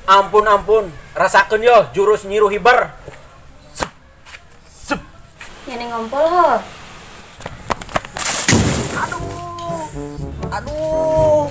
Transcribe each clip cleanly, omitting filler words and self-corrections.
Ampun ampun, rasakeun yo jurus nyiru hiber. Sep. Nyane ngompol ho. Aduh. Aduh.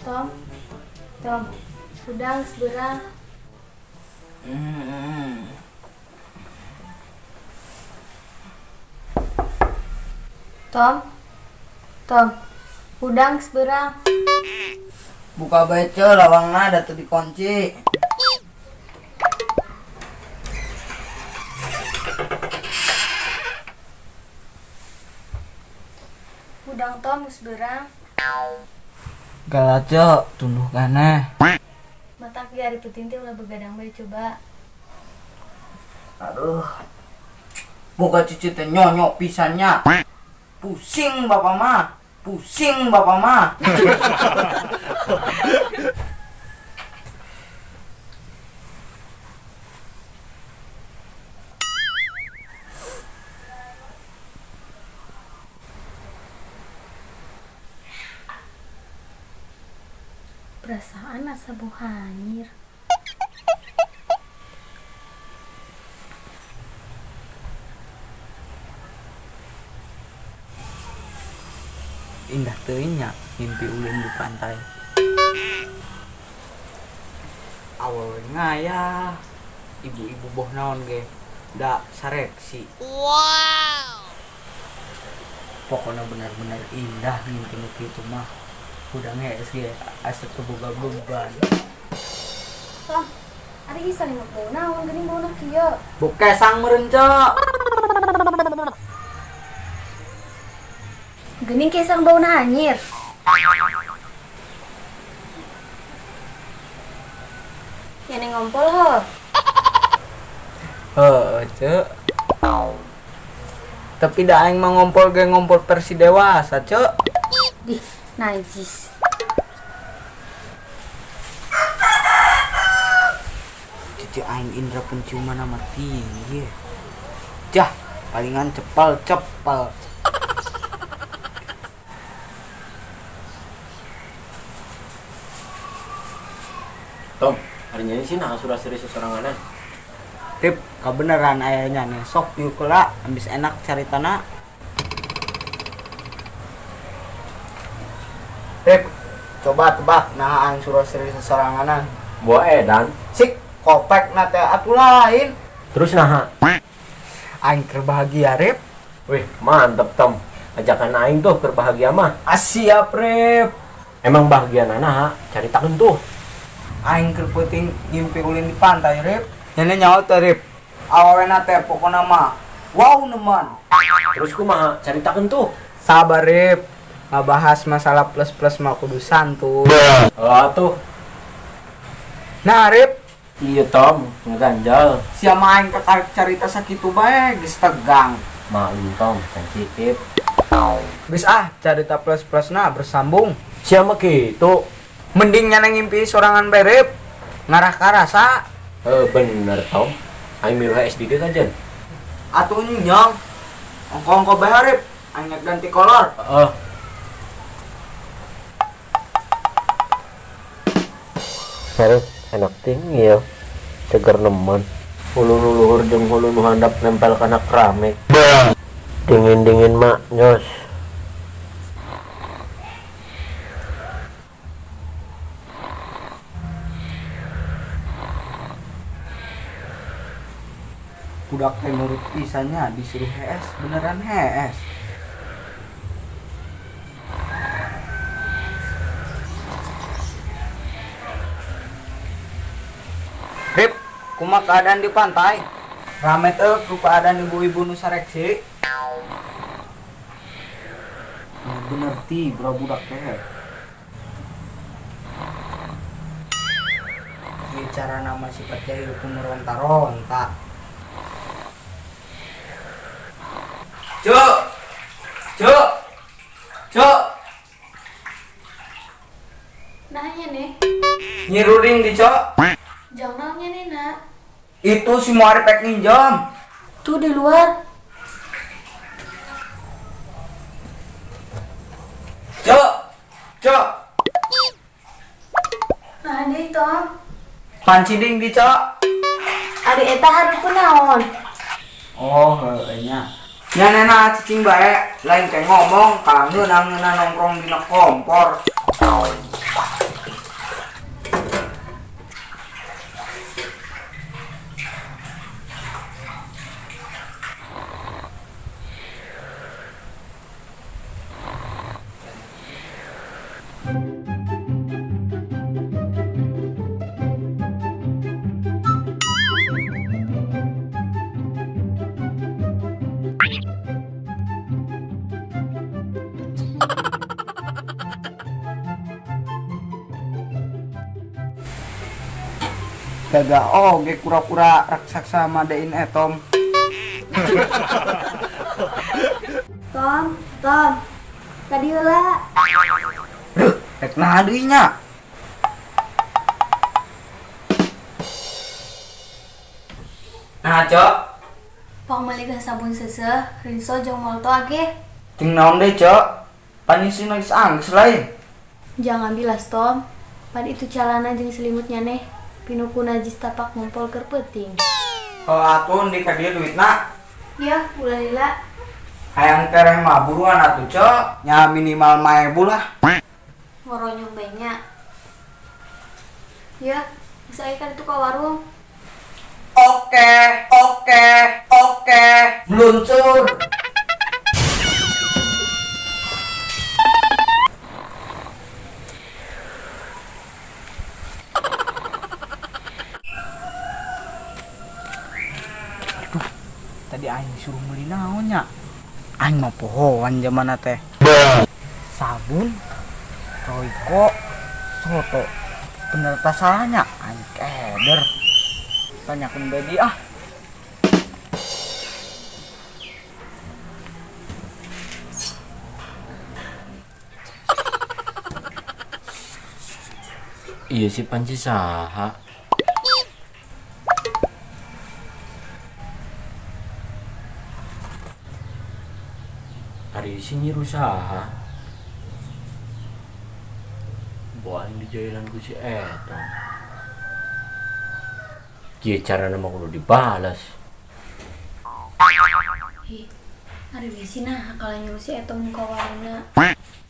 Tom. Tom. Udang seberang. Tom. Tom. Udang seberang. Buka bae ce lawangna da teu dikunci. Udang Tom geus beurang. Gala ce tunduh kaneh. Matak ge ari peuting teh ulah begadang bae coba. Aduh. Boga cucu teh nyonyok pisannya. Pusing bapak mah. Pusing bapak mah. Perasaan asa bau hanyir. Indah teuing nya mimpi ulin di pantai. Awewe ngayah, ibu-ibu boh naon ge da sareksi. Wow. Pokoknya benar-benar indah mimpi nu kitu mah. Udah ngees ge asa teu boga beban. Tom, ari isa nih bau naon geuning bauna kieu. Bokesang meureun cok. Geuning kesang bauna hanyir. Nyane ngompol ho. Heeh, cek. Tapi da aing mah ngompol ge ngompol versi dewasa, cek. Dih, najis. Cucu aing indra penciuman sama tinggi. Jah, palingan cepal-cepal. Tom, hari ini sih nah sudah serius sesoranganan. Rip, kebenaran ayahnya nih. Sok yuk lah, habis enak cari tanah. Rip, coba tebak nah aing suruh serius sesoranganan. Buah edan. Sik, kopek na teh atuh lain. Terus nah, aing terbahagia, Rip. Wih, mantep Tom. Ajakan aing tuh berbahagia mah. Siap, Rip. Emang bahagia nana, ha? Cari takun tuh. Aing keur peuting ngimpi ulin di pantai, Rip. Nyane nyaho teh, Rip. Awewena teh pokona mah wow neman. Terus kumaha? Cari takun tuh. Sabar, Rip. Ngabahas masalah plus-plus mah kudu santuy. Oh, tuh. Nah, Rip. Iya, Tom, ngeganjal. Sia mah aing kekarik carita sakitu bae geus tegang. Maklum, Tom, sensitif. Geus ah, carita plus-plusna bersambung. Sia mah kitu. Mending nyana ngimpi sorangan bae, Rip. Ngarah ka rasa. Bener, Tom. Aing milu SD ge kajen. Atuh nyong. Ongko-ongko bae, Rip. Aing ganti kolor. Heeh. Harus enak tinggi ya. Seger nemen. Hulu nu luhur jeung hulu nu handap nempel kana keramik. Dingin-dingin mak nyos. Budak teh nurut pisannya disuruh hees beneran hees. Rip, kumaha keadaan di pantai? Rame teu ku keadaan ibu-ibu nu sareksi? Nah, bener ti, bro budak teh. Ieu cara nama sifat jahil ku meronta-ronta. Cuk! Cuk! Cuk! Nah, nya nih. Nyiruding di, Cok. Jangan nya nih, nak. Itu si Muarif pek ninjam. Tuh di luar. Cok. Cok. Nah, deui Tom. Panci ding di, Cok. Ari eta hareupeun naon? Oh, heueuh nya. Nya nena cicing bae, lain teh ngomong kalah ngeunah-ngeunah nongkrong dina kompor. Gaga oge kura-kura raksasa madain etom. Tom, Tom. Tadi heula. Duh, rek naha deui nya. Nah, Cok. Pang meulikeun sabun seuseuh, rinso jeung molto age. Ting naon deui, Cok? Panyisi geus anggeus lain. Jangan bilas, Tom. Pan itu calana jeung selimutnya neh. Pinuh ku najis tapak ngumpul keur peuting. Oh, atuh di ka dieu duitna. Ya, ulah lila. Hayang tereh mah buruan atuh, Cok. Nya minimal 5.000 lah. Ngoronyong bae nya. Ya, geus aya kan itu ka warung. Oke, oke, oke. Meluncur. Aduh, tadi aing disuruh meuli naon nya? Aing mah pohoan jamanna teh. Sabun, Royco, soto. Bener tak salahnya? Aing keder. Tanyakeun bae ah. Iya si panci saha. Ari si nyiru saha. Bawa aing dijailan ku si eta. Kieu carana mah kudu dibalas. Ih, ari bisi nah kalau nyuruh si eta muka warungna.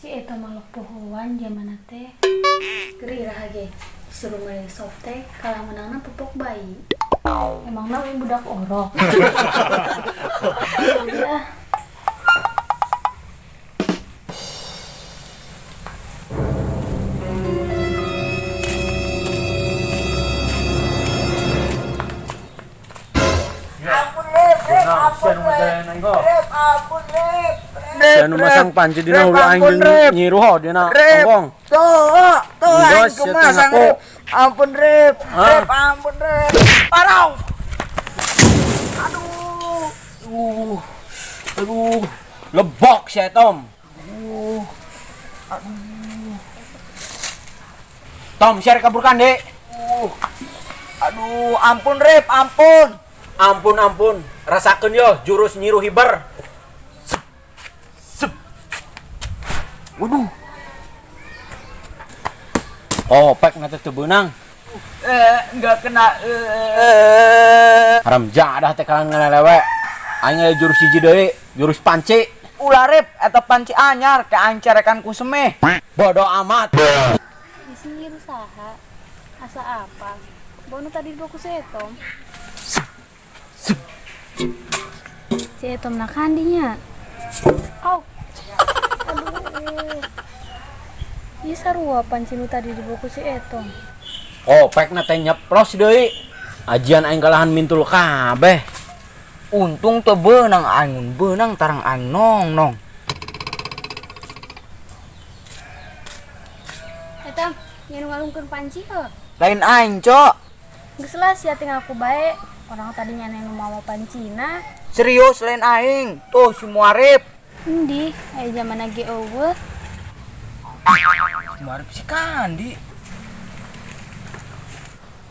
Si eta mah lok pohoan jamanna teh. Keur iraha ge disuruh meuli softtek kalah meunangna popok bayi. Emangna uing budak orok. Udah. Sia nu masang panci dina hulu aing jeung nyiruh dina tonggong. Tuh, tuh aing Geus, sia teh kumasang, ngaku. Rip. Ampun, Rip. Ah. Rip, ampun, Rip. Parau. Aduh. Aduh. Lebok sia Tom. Aduh. Tom, sia rek kabur kan, Dek? Aduh, ampun, Rip, ampun. Ampun, ampun. Rasakeun yo jurus nyiruh hiber. Sep. Sep. Waduh. Oh, pek na teh teu beunang. Enggak kena. Haram jadah teh kalah ngalelewe. Aing aya jurus hiji deui, jurus panci. Ulah Rip, eta panci anyar ke aing carekan ku semeh. Bodoh amat. Bisi nyiruh saha? Asa apa? Bono tadi dibawa ku si Etom. Si Etom nak kandinya. Au. Aduh. Ieu sarua panci nu tadi dibawa ku si Etom. Oh, pek na teh nyeplos deui. Ajian aing kalahan mintul kabeh. Untung teu beunang aing, mun beunang tarang aing nong nong. Etom, nya nu ngalungkeun panci heuh. Lain aing, Cok. Geus lah sia teh ngaku bae. Orang tadi nya nu mawa pancina. Serius lain aing. Tuh si Muarif. Endi, aya zaman ge eueuh. Si Muarif si Kandi.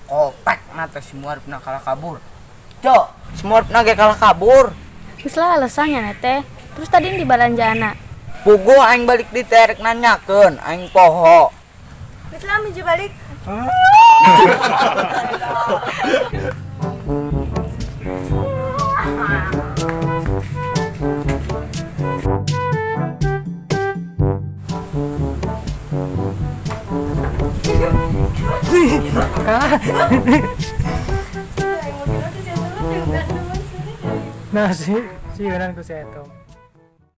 Kopek na teh si Muarif na kalah kabur. Cok, semua nage kalah kabur. Geus lah alasannya teh. Terus tadi di balanjaana. Puguh aing balik di terek nanyakeun, aing poho. Geus lah maju balik. Nah, si si Yunan ku si Eto.